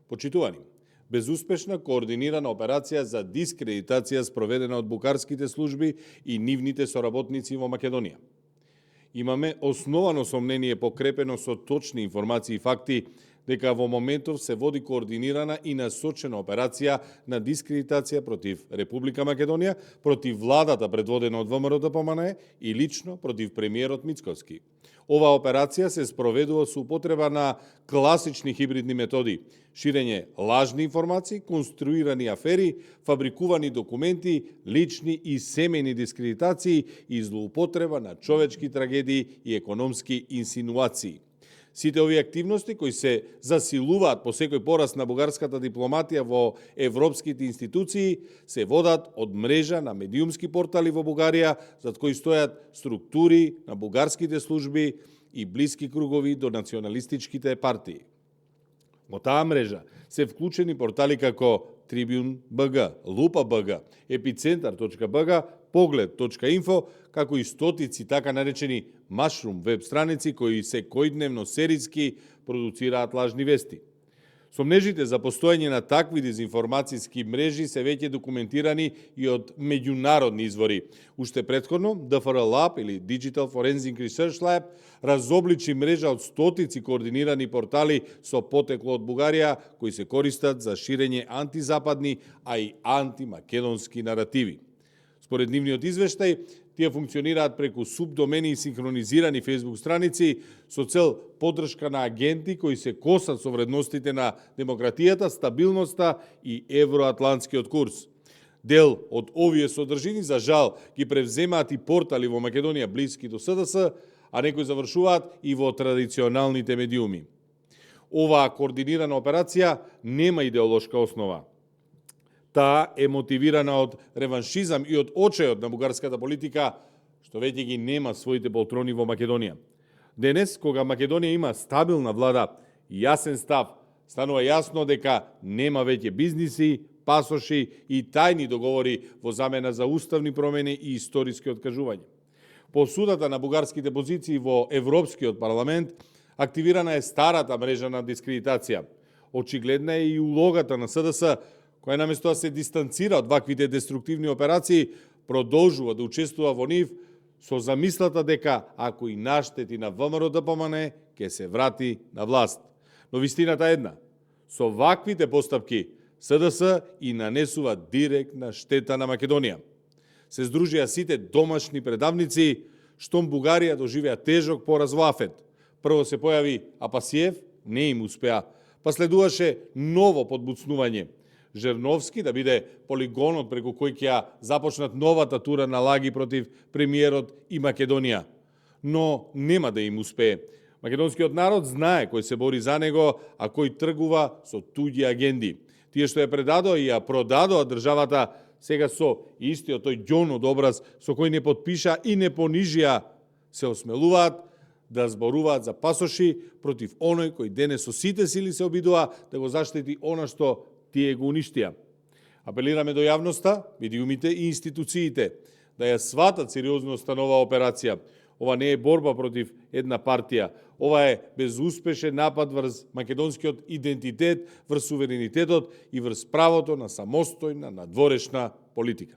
Почитувани, безуспешна координирана операција за дискредитација спроведена од букарските служби и нивните соработници во Македонија. Имаме основано сомнение покрепено со точни информации и факти дека во моментов се води координирана и насочена операција на дискредитација против Република Македонија, против владата предводена од ВМРО ДПМНЕ и лично против премиерот Мицковски. Оваа операција се спроведува со употреба на класични хибридни методи: ширење лажни информации, конструирани афери, фабрикувани документи, лични и семејни дискредитации и злоупотреба на човечки трагедии и економски инсинуации. Сите овие активности кои се засилуваат по секој пораст на бугарската дипломатија во европските институции се водат од мрежа на медиумски портали во Бугарија, зад кои стојат структури на бугарските служби и блиски кругови до националистичките партии. Во таа мрежа се вклучени портали како Tribune.bg, Lupa.bg, Epicenter.bg, Pogled.info, како и стотици така наречени mushroom веб страници кои секојдневно серијски продуцираат лажни вести. Сомнежите за постоење на такви дезинформацијски мрежи се веќе документирани и од меѓународни извори. Уште претходно, DFR Lab или Digital Forensic Research Lab разобличи мрежа од стотици координирани портали со потекло од Бугарија, кои се користат за ширење антизападни, а и антимакедонски наративи. Според нивниот извештај, тие функционираат преку субдомени и синхронизирани Facebook страници со цел поддршка на агенти кои се косат со вредностите на демократијата, стабилноста и евроатлантскиот курс. Дел од овие содржини, за жал, ги превземаат и портали во Македонија блиски до СДС, а некои завршуваат и во традиционалните медиуми. Оваа координирана операција нема идеолошка основа. Таа е мотивирана од реваншизам и од очајот на бугарската политика, што веќе ги нема своите полтрони во Македонија. Денес, кога Македонија има стабилна влада и јасен став, станува јасно дека нема веќе бизниси, пасоши и тајни договори во замена за уставни промени и историски откажувања. По судата на бугарските позиции во Европскиот парламент, активирана е старата мрежа на дискредитација. Очигледна е и улогата на СДС, која наместо да се дистанцира од ваквите деструктивни операции, продолжува да учествува во нив со замислата дека ако и наштети на ВМРО ДПМНЕ, ќе се врати на власт. Но вистината е една. Со ваквите постапки СДС и нанесува директна штета на Македонија. Се здружија сите домашни предавници, штом Бугарија доживеа тежок пораз во Афет. Прво се појави Апасиев, не им успеа, па следуваше ново подбуцнување. Жерновски да биде полигонот преку кој ќе започнат новата тура на лаги против премиерот и Македонија. Но нема да им успее. Македонскиот народ знае кој се бори за него, а кој тргува со туѓи агенди. Тие што ја предадоа и ја продадоа државата, сега со истиот тој ѓонод образ со кој не подпиша и не понижија, се осмелуваат да зборуваат за пасоши против оној кој денес со сите сили се обидува да го заштити она што тие го уништија. Апелираме до јавноста, медиумите и институциите да ја сватат сериозноста на оваа операција. Ова не е борба против една партија. Ова е безуспешен напад врз македонскиот идентитет, врз суверенитетот и врз правото на самостојна надворешна политика.